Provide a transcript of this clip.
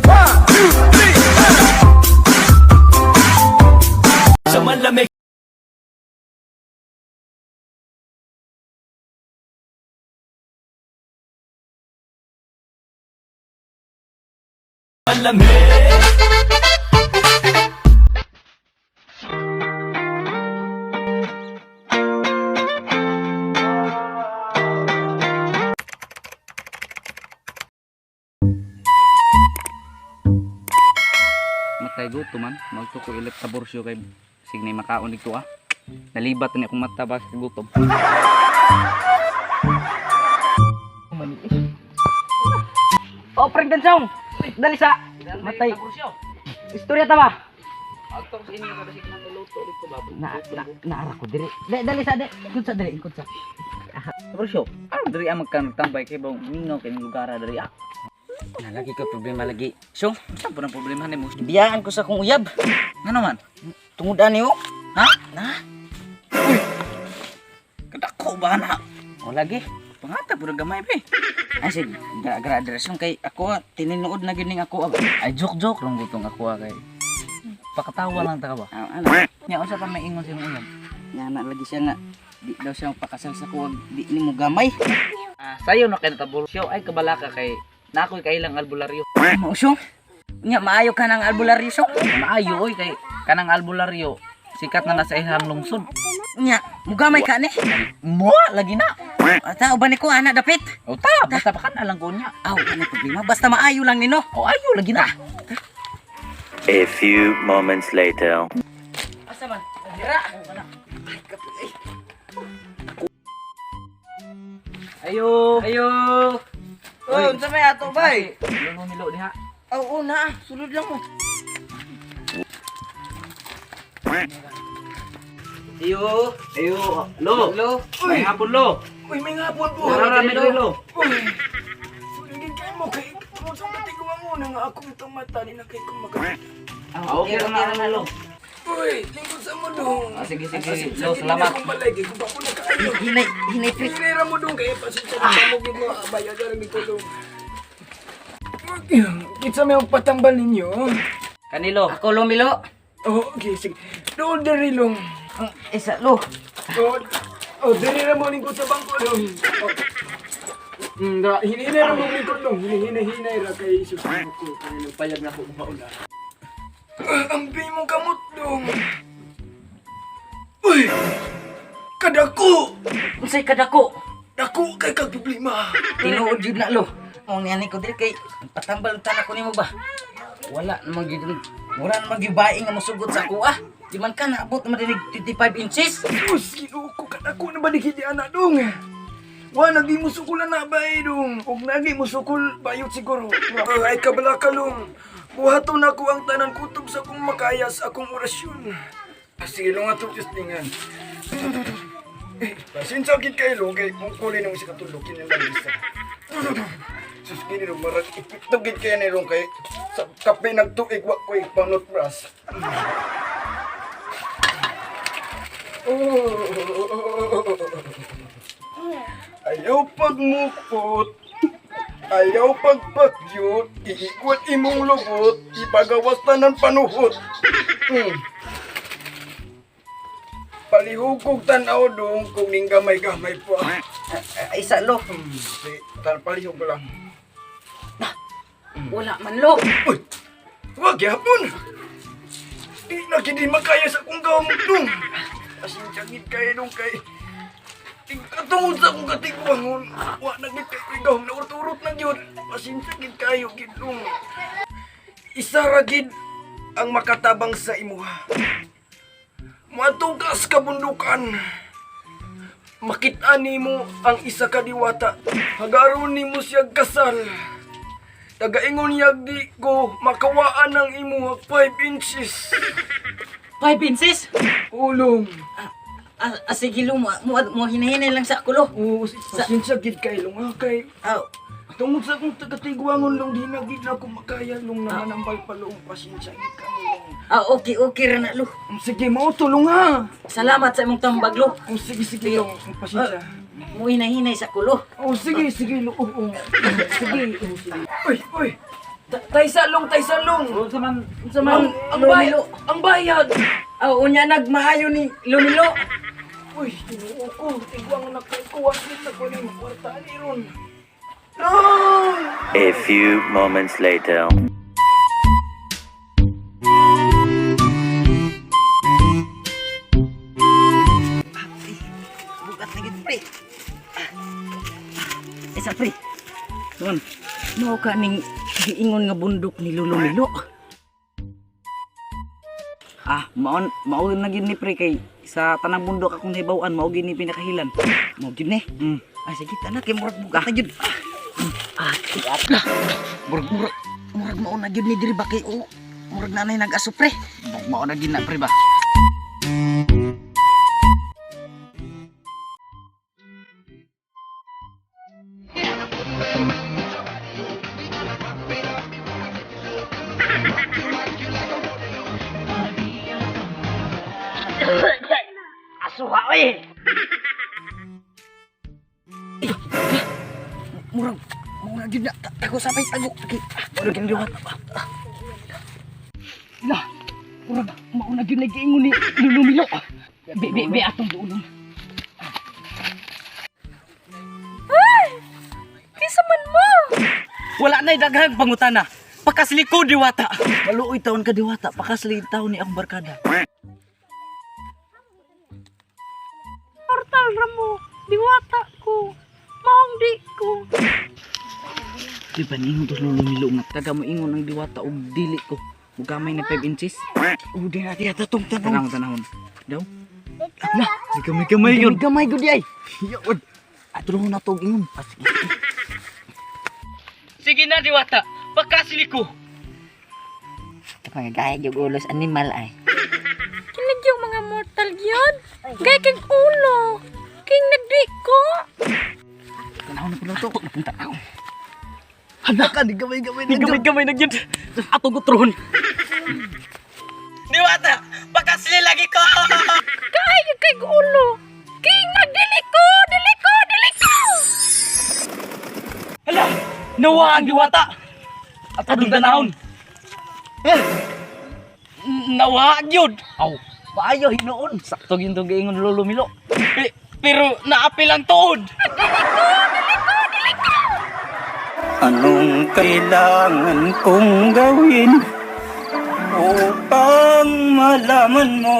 One, two, three, Sa malamig. Malamig. Matay gutom man, magtuko ilit sa borsyo kay signay makaon dito ah. Nalibat ni akong mata ba sa gutom. Oh, Frank Dansong! Dali sa! Matay. Istorya ta ba? Agtong sa inyo kada signal luto dito ba? Na, na, naara ko diri. Dali, dali sa, dali. Ikot sa, dali. Ikot sa. Borsyo. Ano diri ang magkan tambay kay bang mingaw kay lugar diri ah. Na, lagi ko problema lagi. So, Unsa po ang problema nimo? biyaan ko sa kong uyab. Ngano man? Tungod ani oh. Ha? Na? Kadako ba na? O lagi. Pangata pud gamay be. Ay, sige. Gra, gra, gra, kay ako, ah, tinuod na gyud ning ako. Ah. Ay joke joke lang gutong ako ah, kay pakatawa lang ta ka ba? Ah, ano? Nya unsa pa may ingon sa imong uyab? Nga na lagi siya nga. Di daw siya pakasal sa kuwag. Di nimo gamay. Ah, sayo na kay nataborsyo ay kabalaka kay nakoy kailang albularyo. Mausong. Nya maayo ka ng albularyo song. Maayo oy kay kanang albularyo sikat na nasa ihang lungsod. Nya, mugamay ka ni. Mo lagi na. Ata uban ni ko ana dapit. O ta, basta pa kan alang ko niya. Aw, ano problema? Basta maayo lang nino. O ayo lagi na. A few moments later. Asa man? Dira. Ay, kapoy. Ayo. Ayo. Oh, unsa may ato bay? Lulo nilo diha. Aw, oh, na. Sulod lang mo. Ayo. Ayo, lo. Lo. May hapon lo. Uy, may ngapon po. Tara ra may lo. Uy, sulingin kayo mo kay tungod sa katiguan mo na nga akong itong mata ni na kay kong makakita. Ah, okay ra na lo. Uy, lingkod sa mo dong. Ah, sige sige lo, salamat. Akong balay kay kung ako nakaayo. Hinay, hinay pre. Hinay mo dong kay pasensya na mo gid mo bayad ra ko dong. Kinsa may patambal ninyo? Kanilo. Ako lo milo. Oh, okay, sige. Doon diri long. Ang isa lo. Oh, oh, diri ra mo lingkod sa bangko dong. Oh. Ra, hinay ra mo lingkod dong. Hinay hinay ra kay sus ko kay payag na ko maula. Ang mong kamot dong. Uy! Kadako! Unsay kadako? Dako kay kag problema. Tinuod jud na lo. Mo niani ko diri kay patambal tan ako nimo ba. Wala naman gyud wala naman gyud bae nga mosugot sa ako ah. Di man ka naabot man dinig 25 inches. Sus, Ginoo ko kadako na ba di kiti anak dong? Wa nagi mo sukol na ba eh, dong. Og nagi mo sukol bayot siguro. Ay kabala ka long. Buhaton nako ang tanan kutob sa akong makaya sa akong orasyon. Ah, sige long ato testingan. Eh, pasensya gid kay long kay kung kulay nung isa katulog kini lang isa. Sus kini long marag epekto gid kay ni long kay sa kape nagtuig wa koy panot brush. Oh. Ayaw pagmukot, ayaw pagpakyut, iikwat imong lubot, ipagawas tanan panuhot. Palihog kog tanaw dong kung ning gamay-gamay pa. Ah, isa lo. Sige, tar palihog lang. Wala man lo. Uy! Wag yapon! Di na kini makaya sa akong gamot dong. Pasensya gid kayo dong kay katungod sa akong katigwangon. Wa na gid kay gahom na urot-urot na gyud. Pasensya gid kayo gid dong. Isa ra gid ang makatabang sa imuha. Moadto ka sa kabundukan. Makita nimo ang isa ka diwata. Hagaron nimo siya kasal. Tagaingon niya di ko makawaan ang imuha 5 inches. 5 inches? Ulong. Ah, ah, sige lo, mo, mo, mo hinahinay lang sa ako lo. Oo, pasensya gid kay long ha kay Aw, tungod sa akong tagatiguangon long di na gid na ako makaya long nananambal pa long pasensya gid kayo long. ah, okay, okay ra na lo. Sige mao tulong ha. Salamat sa imong tambag lo. Oh, sige sige long, pasensya. Mo hinahinay sa ako lo. Oh, sige sige long. Oh, oh. Sige, oh, sige. Uy, uy. Taysalong, taysalong. Unsa man unsa Ang bayad, ang bayad. Aw, unya nagmaayo ni Lumilo. Uy, tinuo ko. Tigwang na kay ko. Wagit na ko ni kwarta ni ron. Long! A few moments later. Bugat na gid pre. Isa pre. Nun. Mao ka ning giingon nga bundok ni Lolo Milo. Ah, maon mao na gyud ni pre kay sa tanang bundok akong nahibaw-an mao gyud ni pinakahilan. Mao gyud ni. Ay sige tanan kay murag bugat na gyud. Ah, ah, ah. Murag murag murag mao na gyud ni diri ba kay o murag nanay nag-aso pre. Mao na gyud na pre ba. Asuha oy. Murag mao na gyud na tago sabay tago. Okay. Murag gyud liwat. Lah, murag mao na gyud na giingon ni Lolo Milo. Be be be atong duolon. Kinsa man mo? Wala na'y daghang pangutana. Pakasliko diwata. Maluoy taon ka diwata, pakasli taon ni akong barkada. Portal ra mo. Diwata ko. Maong di ko. Di ba ningon to Lolo Milo nga taga mo ingon ang diwata og dili ko. Mugamay na 5 inches. Oh, di na diya tatong tanong. Tanahon tanahon. Daw. Lah, di gamay-gamay yun. Gamay gud ay. Yaod. Ato na to og ingon. Ah, sige. Sige na diwata. Pakasliko. Pangagaya yung ulos animal ay. Kinig yung mga mortal gyud. Gay kig ulo. King nagdi ko. Tanahon na pud to. Napunta ako. Hala ka, di gamay-gamay na Di gamay-gamay na gyud. Atong gutron. Diwata, pakasli lagi ko. Kay kay ulo. King nagdili ko, dili ko, dili ko. Hala, nawa ang diwata. At atong tanahon. Eh, Nawa gyud. Aw, maayo hinuon. Sakto gyud tong giingon Lolo Milo. Pero naapil ang tuod. Anong kailangan kong gawin upang malaman mo?